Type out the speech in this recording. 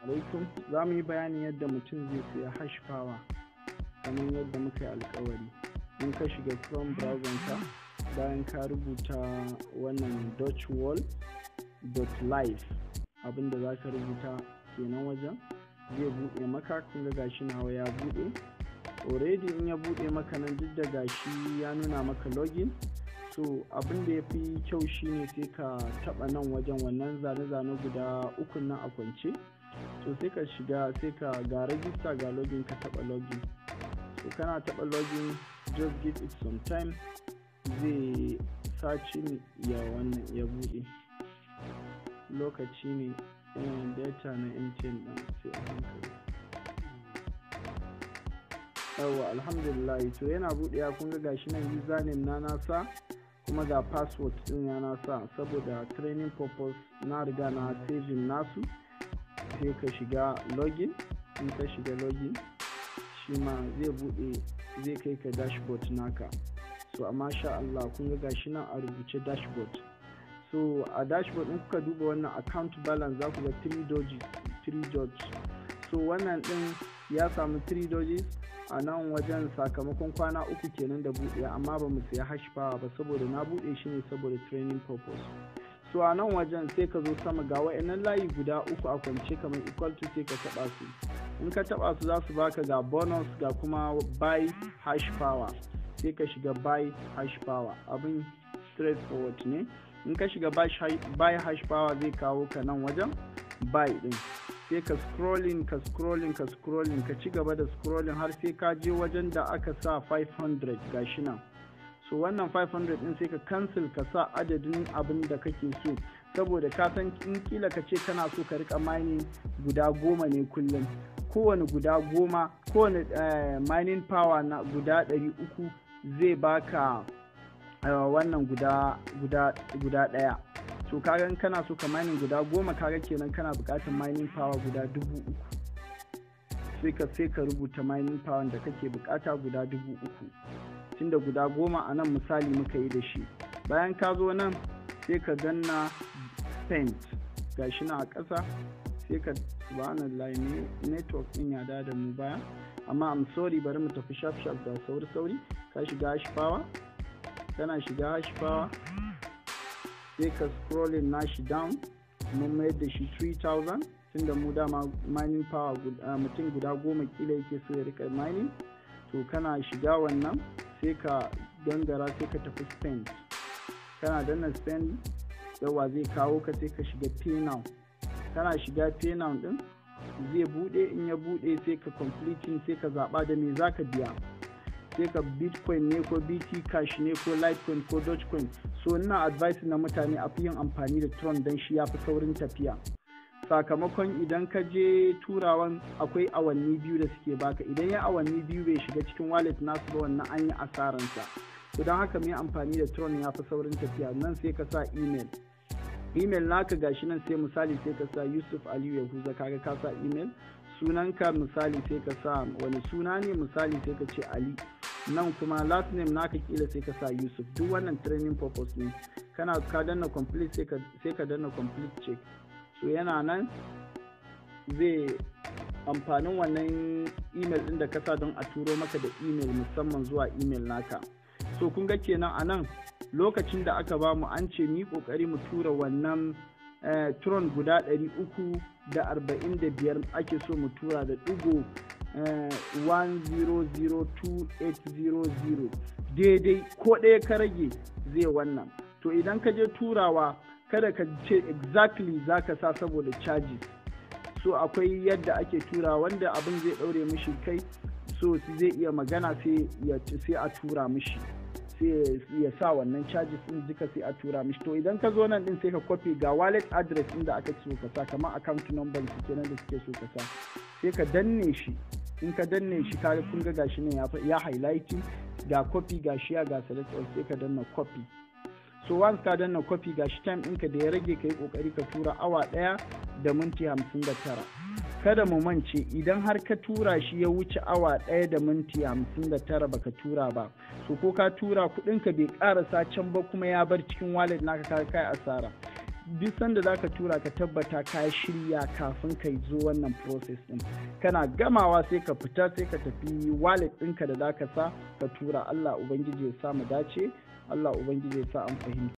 Alaikum. Za mu yi bayanin yadda mutum zai siya hash power kamar yadda muka yi alkawari. In ka shiga Chrome browser ka, bayan ka rubuta wannan dogeworld.live, abinda za ka rubuta kenan wajen, zai buɗe maka. Kun ga gashi nawa ya buɗe already. In ya buɗe maka nan, duk da gashi ya nuna maka login, so abin da ya fi kyau shine sai ka taɓa nan wajen, wannan zane-zane guda ukun nan a kwance. So sai ka shiga, sai ka ga register, ga login, ka taɓa login. So kana taɓa login, just give it some time, zai searching ya wannan ya buɗe. Lokaci ne, data na MTN ɗin sai a hankali. Yawwa, alhamdulillah. To, yana buɗewa. Kun ga gashi nan username na nasa, kuma ga password ɗin ya nasa. Saboda training purpose na riga na saving nasu. Sai ka shiga login. In ka shiga login, shi ma zai buɗe, zai kai ka dashboard naka. So amma sha Allah, kun ga gashi nan a rubuce dashboard. So a dashboard, in kuka duba wannan account balance, za ku ga 3 doges, 3 doge. So wannan din ya samu 3 doges a nan wajen, sakamakon kwana 3 kenan da buɗe, amma ba mu siya hash power ba saboda na buɗe shi ne saboda training purpose. So a nan wajen sai ka zo sama, ga wa'annan layi guda uku a kwance kamar equal to, sai ka taba su. In ka taba su, za su baka ga bonus, ga kuma buy hash power. Sai ka shiga buy hash power. Abin straightforward ne. In ka shiga buy hash power, zai kawo ka nan wajen buy din. Sai ka scrolling, ka scrolling, ka scrolling, ka ci gaba da scrolling har sai ka je wajen da aka sa 500. Gashi nan. So wannan 500 din, sai ka cancel, ka sa adadin abin da kake so, saboda ka san in kila ka ce kana so ka rika mining guda 10 ne kullum, kowane guda 10, kowane mining power na guda 300 zai baka wannan guda ɗaya. So kaga in kana so ka mining guda 10, kaga kenan kana buƙatar mining power guda 3000. Sai ka rubuta mining power da kake buƙata guda 3000, tunda guda 10 a nan misali muka yi da shi. Bayan ka zo nan, sai ka danna spend, gashi na a ƙasa. Sai ka, subhanallah, ne network din ya da mu baya, amma I'm sorry, bari mu tafi sharp sharp da sauri sauri. Ka shiga hash power. Kana shiga hash power, sai ka scrolling nashi down. Mun mayar da shi 3000, tunda mu dama mining power mutum guda 10 kila yake so ya rika mining. To, kana shiga wannan, sai ka gangara, sai ka tafi spend. Kana danna spend, yawa, zai kawo ka, sai ka shiga pay now. Kana shiga pay now din, zai bude. In ya bude, sai ka completing, sai ka zaba da me zaka biya. Sai ka Bitcoin ne, ko BT Cash ne, ko Litecoin, ko Dogecoin. So ina advice na mutane a fi yin amfani da Tron, don shi ya fi saurin tafiya, sakamakon idan ka je turawan akwai awanni 2 da suke baka. Idan ya awanni 2 bai shiga cikin wallet nasu ba, wannan an yi asaransa. To, don haka mu yi amfani da Tron, ya fi saurin tafiya. Nan sai ka sa email naka, gashi nan. Sai misali sai ka sa Yusuf Aliyu Yahuza. Kaga ka sa email. Sunanka misali sai ka sa wani suna ne, misali sai ka ce Ali. Nan kuma last name naka, kila sai ka sa Yusuf. Duk wannan training purpose ne. Kana ka danna complete, sai ka danna complete check. So yana nan, zai amfanin wannan email din da ka sa don a turo maka da email musamman zuwa email naka. So kun ga kenan a nan lokacin da aka bamu, an ce ni kokari mu tura wannan Tron guda 345 ake so mu tura da ɗigo 1002800 daidai. Ko ɗaya ka rage, zai wannan. To, idan ka je turawa, kada ka ce exactly za ka sa saboda charges. So akwai yadda ake tura, wanda abin zai ɗaure mishi kai, so zai iya magana, sai a tura mishi, sai ya sa wannan charges din duka, sai a tura mishi. To, idan ka zo nan din, sai ka copy, ga wallet address din da aka so ka sa, kamar account number su kenan da suke so ka sa. Sai ka danne shi. In ka danne shi, ka kun ga gashi nan ya highlighting, ga copy, ga share, ga select all. Sai ka danna copy. So once ka danna copy, gashi time ɗinka da ya rage ka yi kokari ka tura, awa 1 da minti 59. Kada mu mance, idan har ka tura shi ya wuce awa 1 da minti 59 baka tura ba, so ko ka tura, kuɗinka bai karasa can ba, kuma ya bar cikin wallet naka, ka kai asara. Duk sanda za ka tura, ka tabbata ka shirya kafin ka zo wannan process din. Kana gamawa sai ka fita, sai ka tafi wallet ɗinka da za ka sa ka tura. Allah Ubangiji ya sa mu dace. Allah Ubangiji ya sa an fahimta.